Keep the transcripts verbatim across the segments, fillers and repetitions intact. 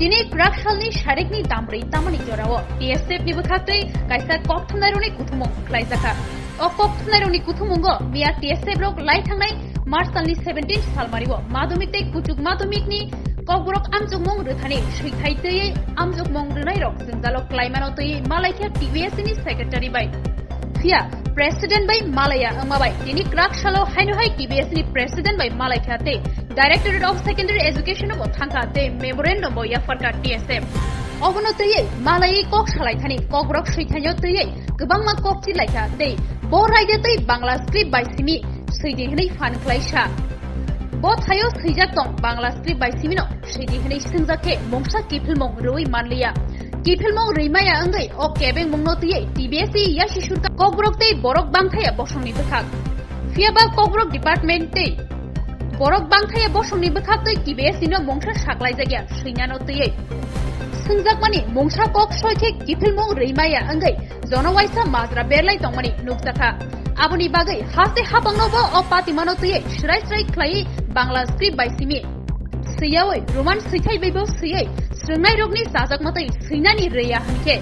Tini kwrak salni sarikni tambrwi tamani jorao T S F ni bwkhaktwi kaisa kokthumnairokni kuthumung khlaijakha. O kokthumnairokni kuthumungo miya T S F rok lai thangnai March talni seventeen salmario madhyamik tei kuchuk madhyamikni Kokborok amchukmung rwthani swithai twiwi amchukmung rwnairok jwngjalo klaimano twiwi malaikha T B S ni secretary bai. Phiya president bai malaiya wngma bai tini kwrak salo haino hai T B S ni president bai malaikha tei Directorate of Secondary Education bo thangkha tei memorandum bo yapharkha T S F. Obono twiwi malaiwi kok salai thani Kokborok swithaino twiwi kwbangma kok chilaikha tei bo raida tei Bangla script bai simi swidi hwnwi phan khlai sa. Bo thaio swijak tong Bangla script bai simino swidi hwnwi swngjak khe mungsa kiphilmung rwui manliya. Kiphilmung rwimaya wngwi o kebengmungno twiwi T B S ni yasi surkar Kokborok tei borok bangthaya bosongni bwkhak. Phiya ba Kokborok department tei borok bangthaya bosongni bwkhak tei T B S nino mungsa saklaijakya swinano twiwi. Swngjakmani mungsa kok soi khe kiphilmung rwimaya wngwi jono waisa majra berlai tongmani nukjakha. Aboni bagwi haste hapangno bo o patimano twiwi srai srai khlaiwi Bangla script bai simi swiyawi Roman swithai bai bo swiwi swrwngnairokni chajakma tei swinani rwya hwnkhe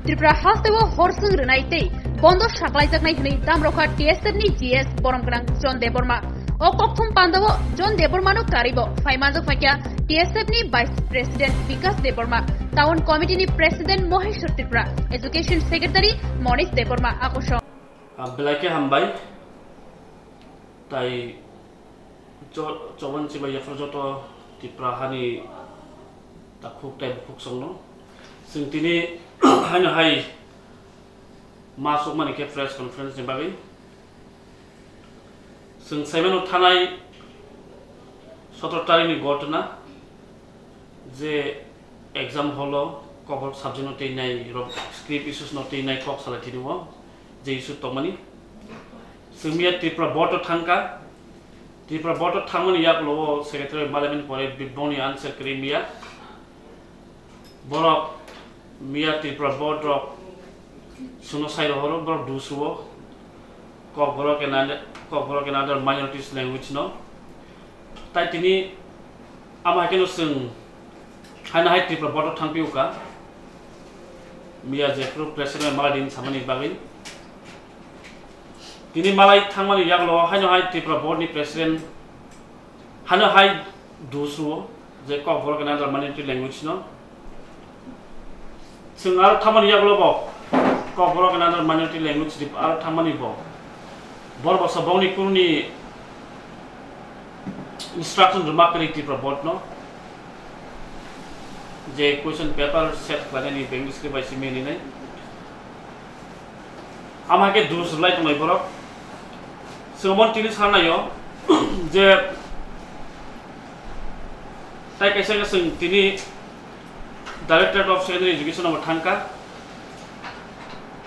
Tripura hasteo horswng rwnai tei bondo saklaijaknai hwnwi damrokha T S F ni G S borom gwnang John Debbarma. O kokthum pandao John Debbarmano karibo phaimanjak phaikha T S F ni Vice President Bikas Debbarma, Town Committee ni President Moheshwar Tripura, Education Secretary Monish Debbarma akosong. Ah, belai khe hambai. Tai jo-, chobon chibai yaphar joto Tripura hani takhuk tai bukhuk songno. Chwng tini haino hai ma sukmani khe press conference ni bagwi. Chwng saimano thanai sotoro tarikni gotna je exam hall o Kokborok subject no twi nai rok script issues no twi nai kok salai tini o je issue tongmani. Chwng miya Tripura board o thangkha. Tripura board o thangmani yakulo o secretary malaimani pore bibongni answer kwrwi miya. Borok miya Tripura board rok suno sai rohoro, borok dus ruo. Kokborok and other, Kokborok and other minorities language no. Tai tini ama haikhe no chwng haino hai Tripura board o thangpio kha. Miya jephru president malai din samani bagwi. Tini malai thangmani yagulo haino hai Tripura board ni president Hano hai dus ruo je Kokborok and other minority language no. Chwng aro thangmani yagulo bo Kokborok and other minority language rip aro thangmani bo. Bor bosa bongni kuruni instruction rwma kwrwi Tripura board no. Je question paper set khlainani Bengali script bai simi hinwi nai. Ama khe dus rwlai tongnai borok. Chwng omo tini sanai-o je tai kaisa khe chwng tini Directorate of Secondary Education-o thangkha.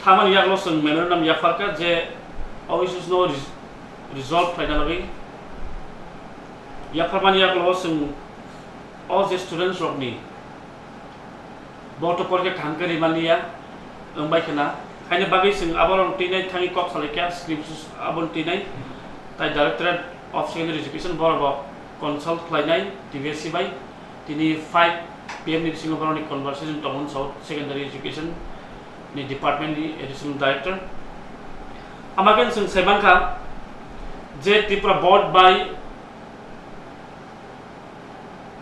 Thamani yagulo chwng memorandum yapharkha je o issues no res-, resolve khlaina bagwi. Yapharmani yagulo chwng o je students rokni Bo to porikha kaham khe rimani ya, wng bai khna. Haini bagwi chwng aborok twi nai thangwi kok salai kha, script aboni twi nai. Tai Directorate of Secondary Education borok bo consult khlainai T B S C bai. Tini five P M ni bisingo borokni conversation tongo, South Secondary Education ni department ni additional director. Ama khe chwng sai mankha je Tripura board bai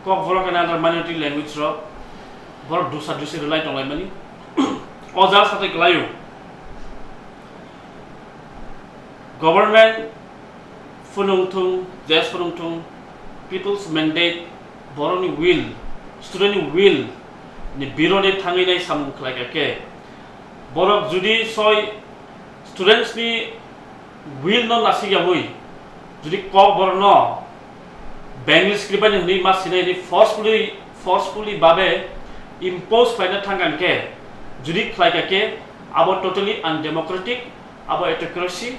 Kokborok and other minority language rok borok dusa dusi rwlai tonglaimani. O jaga sathai kwlaio. Government phunung thung, J S phunung thung, people's mandate, borokni will, student ni will ni birode thangwi nai samung khlai kha khe, borok judi soi students ni will no nasik yawi, judi Kokborok no Bengali script bai hwnwi ma sinai hwnwi forcefully, forcefully babe impose khlaina thangkha hwnkhe, judi khlaikha khe abo totally undemocratic, abo autocracy.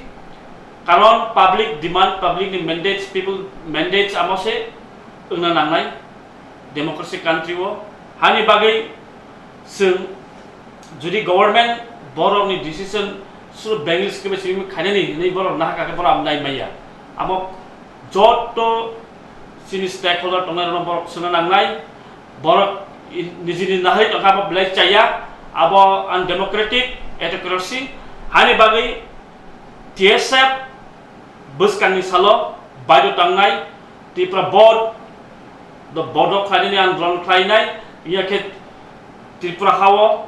Karon public demand, public ni mandates, people mandates amo se wngna nangnai democracy country o. Hani bagwi chwng judi government borokni decision suru Bengali script bai simi khainani hinwi borok nahaka khe borok amnai maya. Amo joto chini stakeholder tongnai rokno borok swngna nangnai, borok I-, nijini nahai tongkha abo belai chaya, abo undemocratic, autocracy, hani bagwi T S F bwskangni salo baidhyo tangnai, Tripura Board, the board of khlainani andolon khlainai, iya khe Tripura hao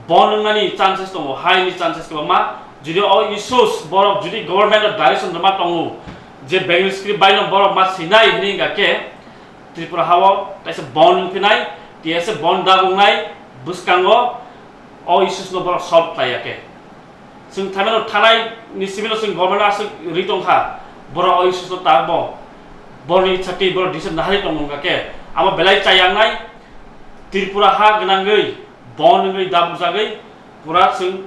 bon wngnani chances tongo, hai ni chances kwbangma. Jodi o issues borok jodi government o direction rwma tongo, je Bengali script bai no borok ma sinai hini hingka khe, Tripura hao taisa bon wngphinai, T S F bon da wngnai, bwskango o issues no borok solve khlai ya khe. Chwng thaimano thanai ni simi no chwng government aswk ri tongkha, borok o issues no tabok borokni ichha twi borok decision nahari tongo wngkha khe, amo belai chaya wngnai, Tripura ha gwnangwi, bon wngwi, dabukjagwi, pura chwng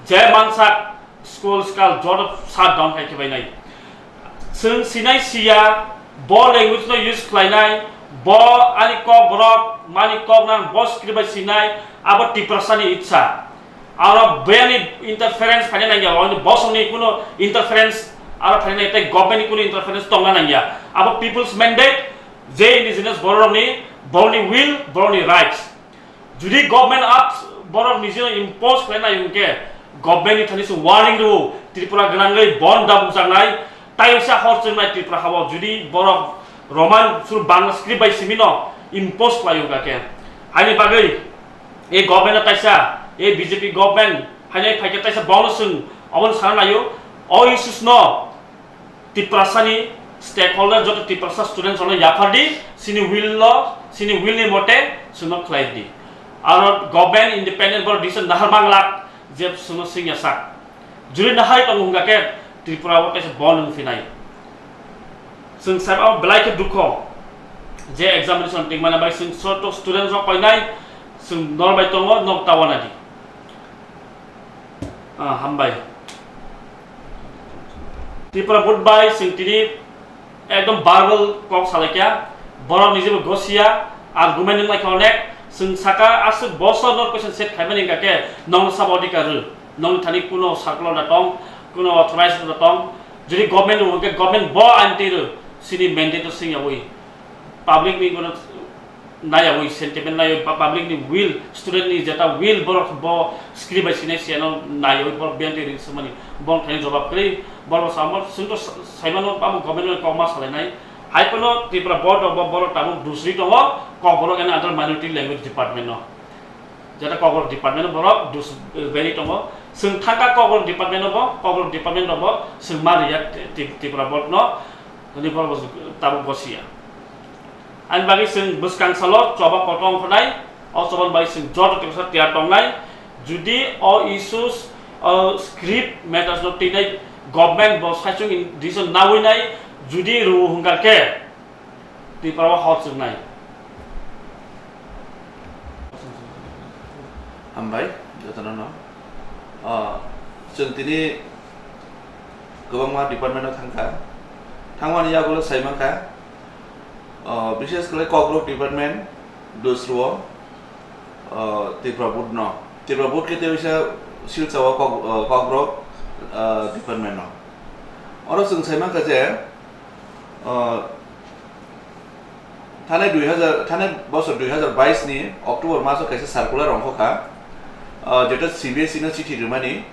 je mansak school skal joto shut down khai khe bainai. Chwng sinai siya, bo language no use khlainai, bo ani kok borok, mani kok nang, bo script bai sinai, abo Tiprasa ni ichha. Aro beni interference phaina nangya, oni bosong ni kuno interference aro phaina nangya, tei government ni kuno interference tongna nangya. Abo people's mandate, je indigenous borok ni, borok ni will, borok ni rights. Jodi government act borok nijino impose khlai nai hwnkhe, government ni thani se warning rwo, Tripura gwnangwi bon da bukjaknai, taysa hor chwngnai Tripura hao, jodi borok Roman sur Bangla script bai simino impose khlai hwnkha khe. Haini bagwi e government no taisa, e B J P government haini phaikhe taisa bono chwng obono sana naio, o issues no Tiprasa ni stakeholder joto Tiprasa students rokno yaphardi, sini will lo, sini will ni mote chwngno khlaidi. Aro government independent borok decision nahar manglak je chwngno swngya sak. Juri nahai tongo hwnkha khe Tripura o kaisa bon wng phinai. Chwng sai o belai khe dukho je examination tingmani bai chwng joto students rok koinai chwng nor bai tongo, nok tawana di. Ah, hambai. Tripura Board bai chwng tini ekdom verbal kok salaikha, borok nijebo gosia, argument wnglaikha onek, chwng saka aswk bosor no question set khaimani hwnkha khe nokno sabo adhikar rw, nokni thani kuno circular da tong, kuno authorized da tong, jodi government rw hwnkhe government bo ain twi rw, chini mandate no swngyawi. Public ni bono naiyawi sentiment naiyawi, pa-, public ni will, student ni jeta will borok bo script bai sinai siyano naiyawi borok biyang twi ring swmani borok thani jawab kwrwi borok samo chwngto sa-, saimano abo government kok ma salainai hai phano Tripura board rok bo borok tabuk dusri tongo, kok borok eno under minority language department no. Jeta Kokborok department o borok dus-, beri tongo. Chwng thangkha Kokborok department o bo, Kokborok department o bo chwng ma riya Tri-, Tri-, Tripura board no, hwnwi borok bo tabuk gosia. Ani bagwi chwng bwskang salo choba koto ongkhornai, o choba ni bagwi chwng joto Tiprasa tiyar tongnai. Judi o issues, o script matters no twinai government bo saichung in decision nawi nai, judi rw hwnkha khe, Tripura o hor chwngnai. Hambai, jotono no. Ah, chwng tini kwbangma department o thangkha. Thangmani yagulo sai mankha, ah, bishes khlai Kokborok department, dusro, ah, Tripura board no. Tripura board khe tei waisa Silchar o Kok-, ah, Kokborok, ah, department no. Oro chwng sai mankha je, ah, Thanai dui hazar, thanai bosor dui hazar bais ni October maso kaisa circular ongkho kha, ah, jeta C B S E no chithi rwmani,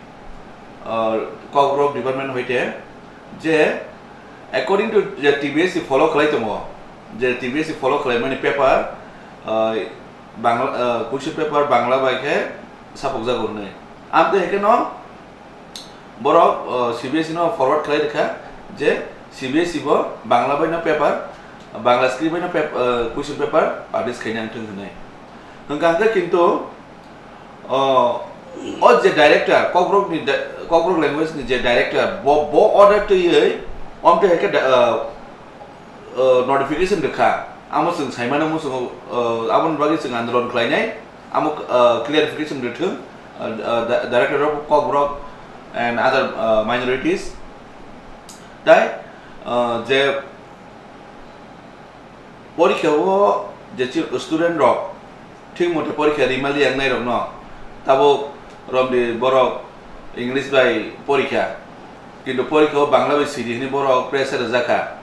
ah, Kokborok department hoite je according to je T B S E follow khlai tongo, je T B S E follow khlaimani paper, ah, Bangla, ah, question paper Bangla bai khe sapokjago hwnwi. Amtwi hai kheno, Borok, uh, C B S E no forward khlai rwkha je C B S E bo Bangla bai no paper, Bangla script bai no pap-, uh, question paper publish khaina wngthung hwnwi. Hwnkha hwnkhe kintu, uh, o je director, Kokborok ni di-, Kokborok language ni je director, bo, bo order twiwi omtwi hai khe da-, uh, uh, notification rwkha. Amo chwng saimano muchungo, uh, aboni bagwi chwng andolon khlainai. Amo, uh, clarification rwthwng, uh, uh, di-, director of Kokborok and other, uh, minorities. Tai, uh, je porikha o je chi-, student rok thik mote porikha rima liya wngnai rokno tabuk romdi borok English bai porikha, kintu porikha o Bangla bai sidi hwnwi borok pressure rwjakha.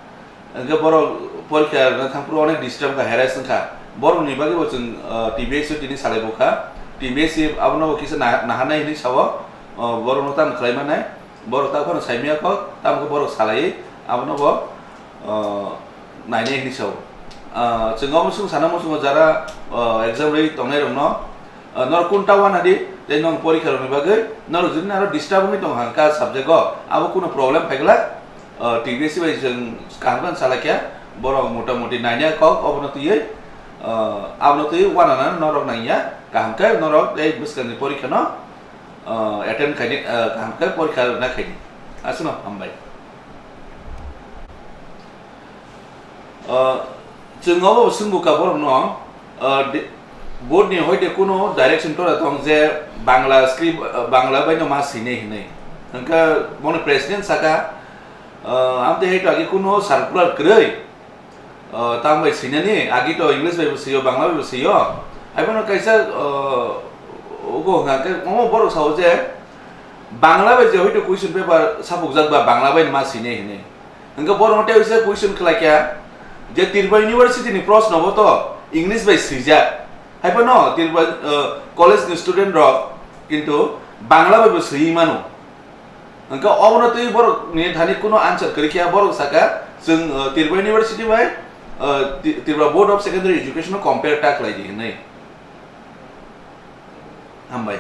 Hwnkhe borok porikha rwna thangphuru onek disturb wngkha, harass wngkha. Borokni bagwi bo chwng, uh, T B S C tini salai bo kha. T B S C abono bo kisa nah-, naharnai hinwi sao, uh, borokno tamo khlai manai. Borok ta phano saimaya kho, tamo khe borok salai, abono bo, uh, nainai hinwi sao. Uh, chwng omo swng sana muchungo jara, uh, exam rwi tongnai rokno, uh, norok kunta wana di, tei nong porikha rokni bagwi, norok jodi aro disturb wngwi tong kha subject o, abo kuno problem phai glak, uh, T B S C bai chwng kaham khe salai kha, borok mota moti nainai kok, obono twiwi, uh, abono twiwi wana na norok nangya, kaham khe norok tei bwskangni porikha no, uh, attend khaini, uh, kaham khe porikha rwna khaini. Aswkno hambai. Uh, chwng obo swngbo ka borokno, uh, de-, board ni hoite kuno direction tora tong je Bangla script, uh, Bangla bai no ma sini hinwi. Hwnkhe bono president saka, uh, amte haitu agi kuno circular kwrwi. Uh, tamo bai swinani, agi to English bai bo swiyo, Bangla bai bo swiyo. Haiphano kaisa, uh, ogo hwnka khe, omo borok sao je, Bangla bai je hoito question paper sapukjak ba, Bangla bai ma swinai hinwi. Hwnkhe borok tei waisa question khlai kha je, Tripura University ni proshno bo to English bai swijak. Haiphano Tripura, uh, college ni student rok kintu Bangla bai bo swiwi mano. Hwnkhe obono twi borok ni thani kuno answer kwrwi khe borok saka, chwng, uh, Tripura University bai, uh, Ti-, Tripura Board of Secondary Education no compare ta khlai di hinwi. Hambai.